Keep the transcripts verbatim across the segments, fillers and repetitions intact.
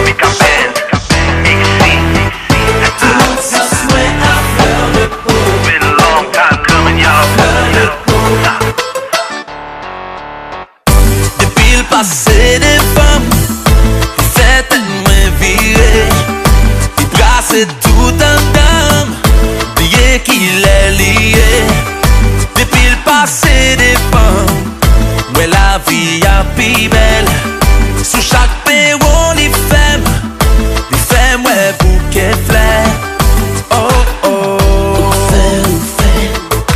Pika Band, M C. Tout sans mwen a flè de po. Been a long time coming, y'all. Flè de po. Depi l pase devan m, li fè tèt mwen vire. Li brase tout anndan m, bliye kilè li ye. Depi l pase devan m, m wè lavi a pi bèl. Sou chak pewon li fè m, li fè m wè bouke flè. Oh, oh. Ou fè, ou fè.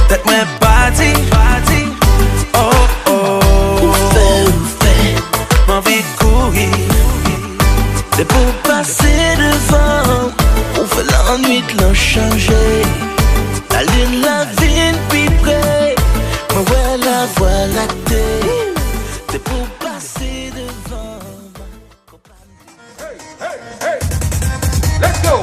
Tèt mwen bati, bati. Oh, oh. Ou fè, ou fè. M anvi kouri. Depi w pase devan, ou fè lannwit lan chanje. Lalin la vin pi pre. Mwen wè lavwa lakte. Depi w pase devan. Hey, hey, hey. Let's go.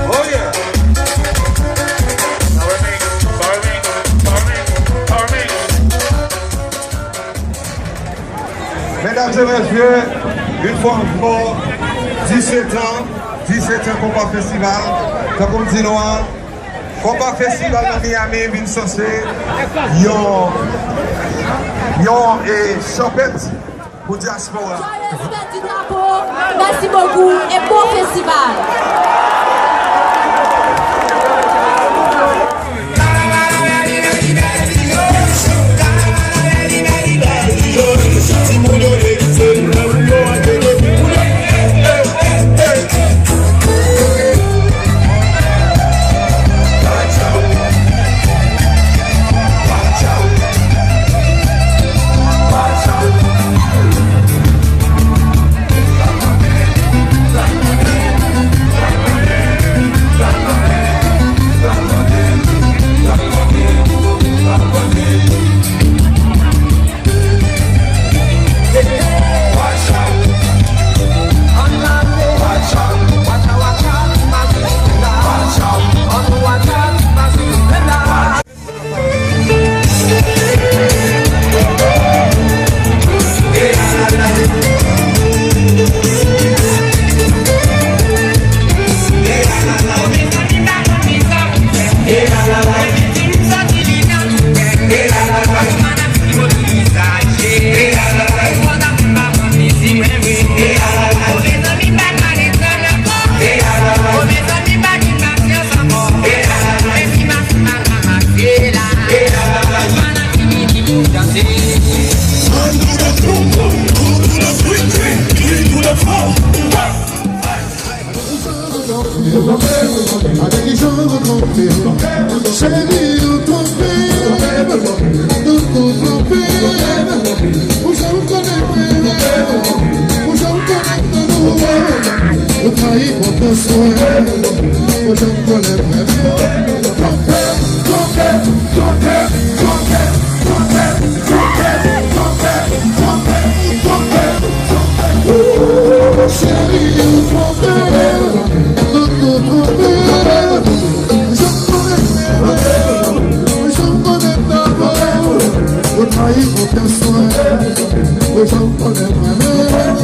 Oh yeah. Power mix, power mix, power mix, power mix. Medam e mesye, yon fwa ankò, disèt an, disèt an Konpa Festival, tankou m di nou an, Konpa Festival nan Miami vin sanse yon, yon, e, chanpèt pou dyaspora. Joyeux fête du drapeau, merci beaucoup et bon festival. Cheri, ou twonpe m, ou twonpe m. Ou janm konnen mwen renmen w, ou janm konnen m nan nou. Ou trayi konfyans mwen, ou janm konnen mwen renmen w. Twonpe m, twonpe m, twonpe m, twonpe m. Cheri, ou twonpe m, nou tou twonpe m. Jan m konnen mwen renmen w, jan m konnen m nan mwen. Ou trayi konfyans mwen, jan m konnen mwen renmen w.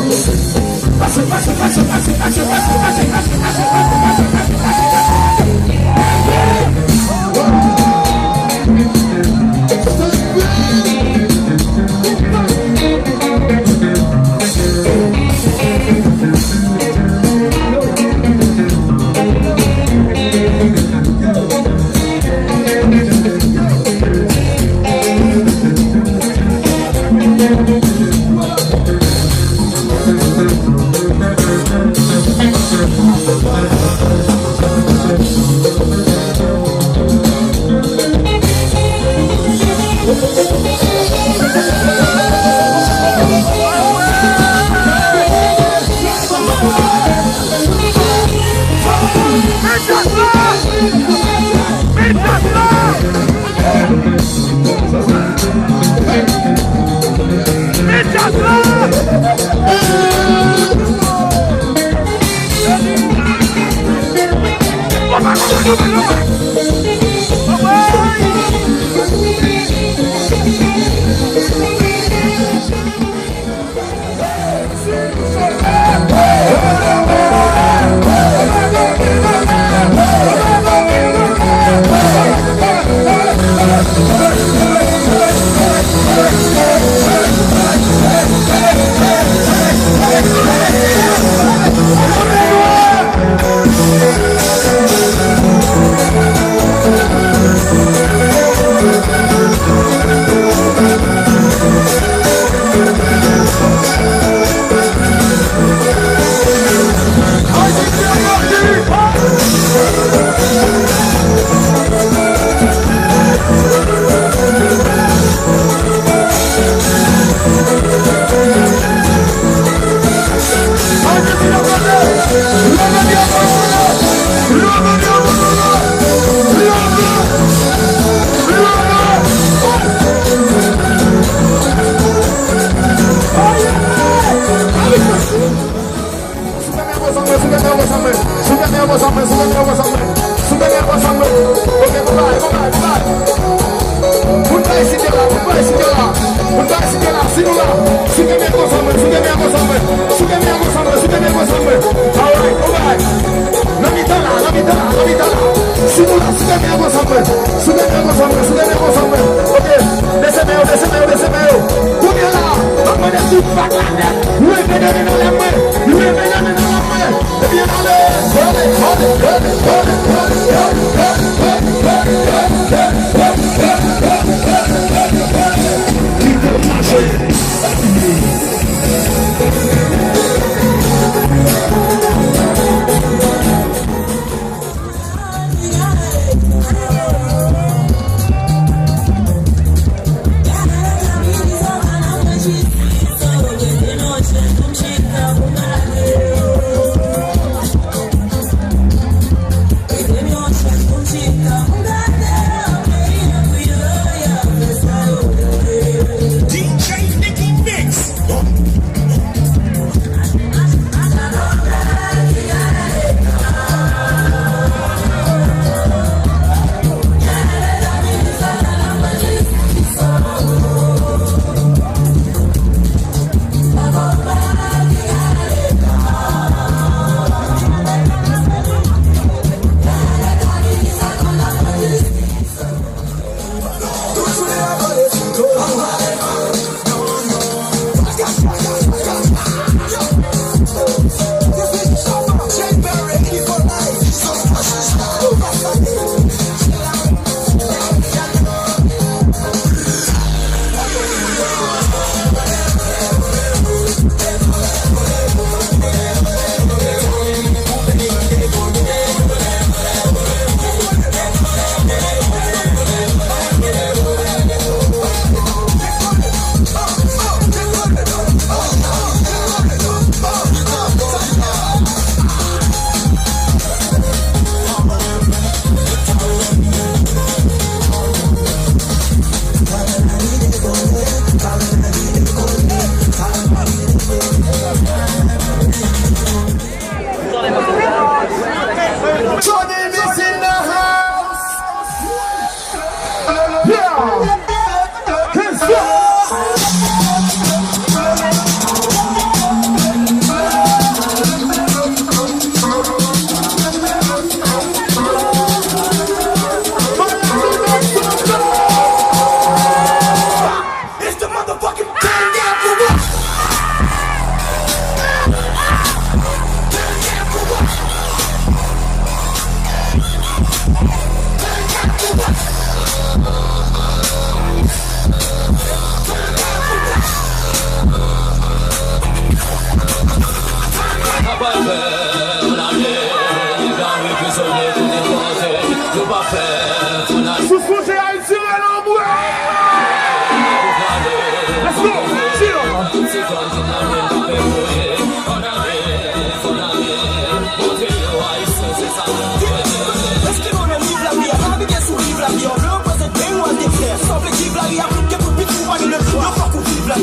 Souke men yo konsa mwen, souke men yo konsa mwen, souke men yo konsa mwen, souke men yo konsa mwen, souke men yo konsa mwen. Ok, konbay, konbay, konbay. Moun pa esite la, moun pa esite la, moun pa esite la, si nou la, souke men yo konsa mwen, souke men yo konsa mwen, souke men yo konsa mwen, souke men yo konsa mwen. Alright, konbay. Nan mitan la, nan mitan la, nan mitan la. Si nou la, souke men yo konsa mwen, souke men yo konsa mwen, souke men yo konsa mwen. Ok, bese men yo, bese men yo, bese men yo. Kounye a la, m ap mande tout vag la nèt. Leve nan men nan lè mwen. Leve nan men nan lè mwen. Ebyen, ale, ale, ale, ale. Kite m mache.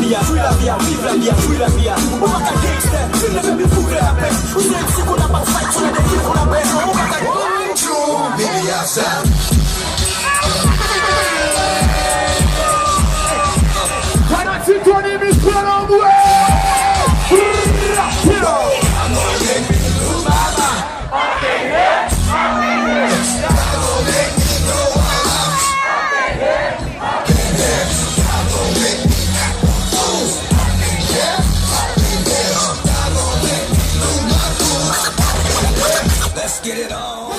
Free la vi a, viv la vi a, free la vi a. Ou pa ka gangster, fin leve pi fou ke lapè. Ou se M C kou la pa fight, sou la defi kou lapè. Non, ou pa ka. One, two, baby, outside. Panati Tony Michel anmwe. Let's get it on.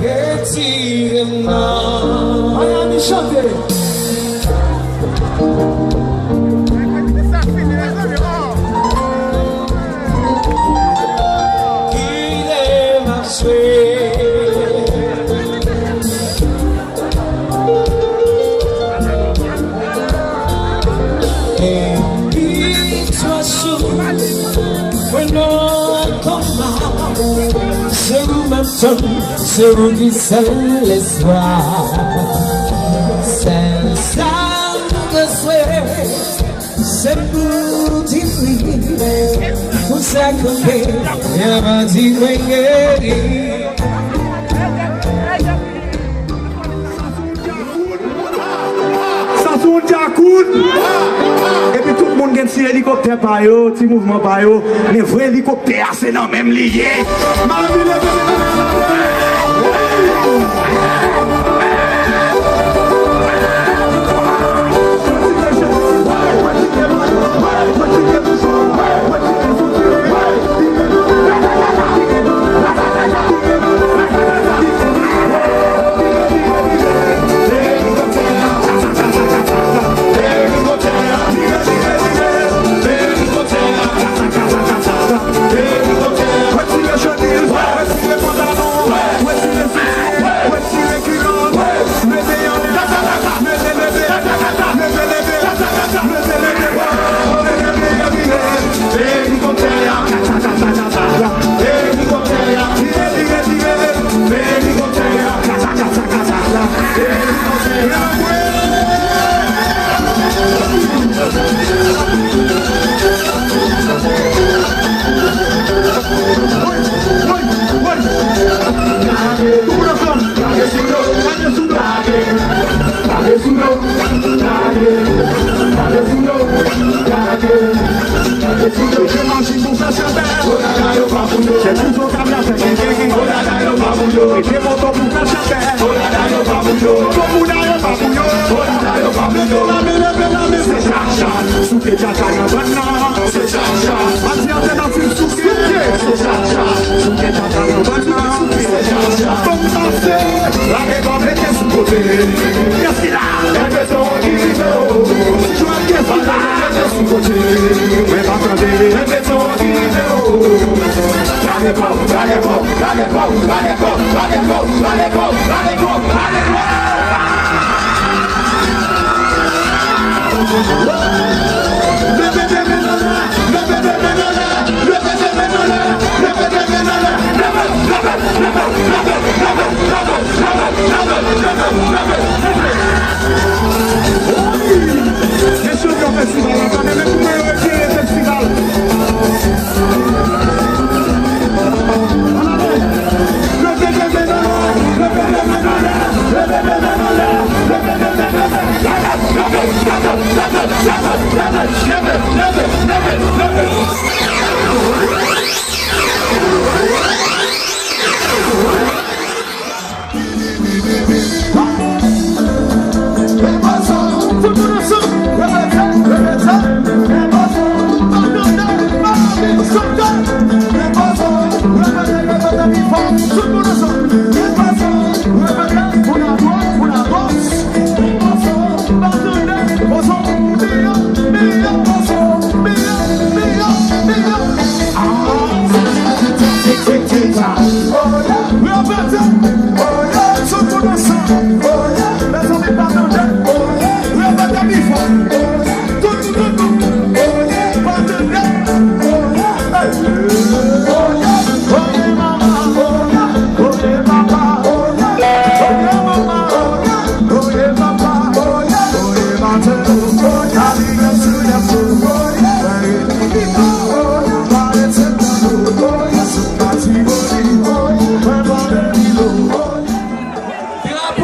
Retire m nan. Miami chante. Kite m ap swe. Epi twa jou, mwen nan koma. Se ou menm tann, se ou ki sèl lespwa. Sèl sa m bezwen, se pou di wi. Pou sa kanpe, yaman di mwen geri. Sa se yon djakout. Epi tout moun gen ti elikoptè pa yo, ti mouvman pa yo. Men vre elikoptè a, se nan men m li ye. Mami, leve men nan lè. Souke djaka nan bann nan. Se chacha. Pati altènativ souke. Souke. Se chacha. Souke djaka nan bann nan. Se chacha. Fòk pase. Lage kò mete sou kote. Kiyès ki la? Enbeso ki rive o. Jwèt kiyès ki la? Mete sou kote. Mwen pa tande. Enbeso ki rive o. Lage kò, lage kò, lage kò, lage kò. Mesye, yo festival la, tande men kouman yo retire festival.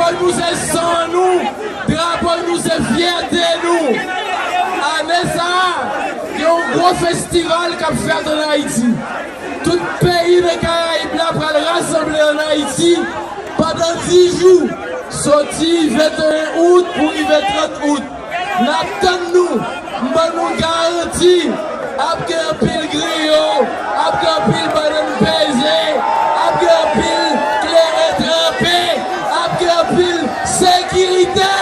Drapo nou se san nou, drapo nou se fyète nou. Ane sa a, gen yon gwo festival k ap fèt ann Ayiti. Tout peyi nan Karayib la pral rasanble ann Ayiti pandan dis jou, soti venteyen out pou rive trant out. N ap tann nou, m ban nou garanti, ap gen anpil griyo, ap gen anpil bannann peze, ap gen anpil kleren tranpe, ap gen anpil sekirite.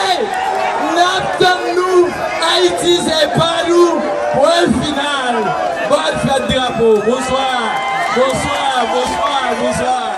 N ap tann nou, Ayiti se pa nou. Pwen final. Bòn fèt drapo. Bonswa. Bonswa, bonswa, bonswa.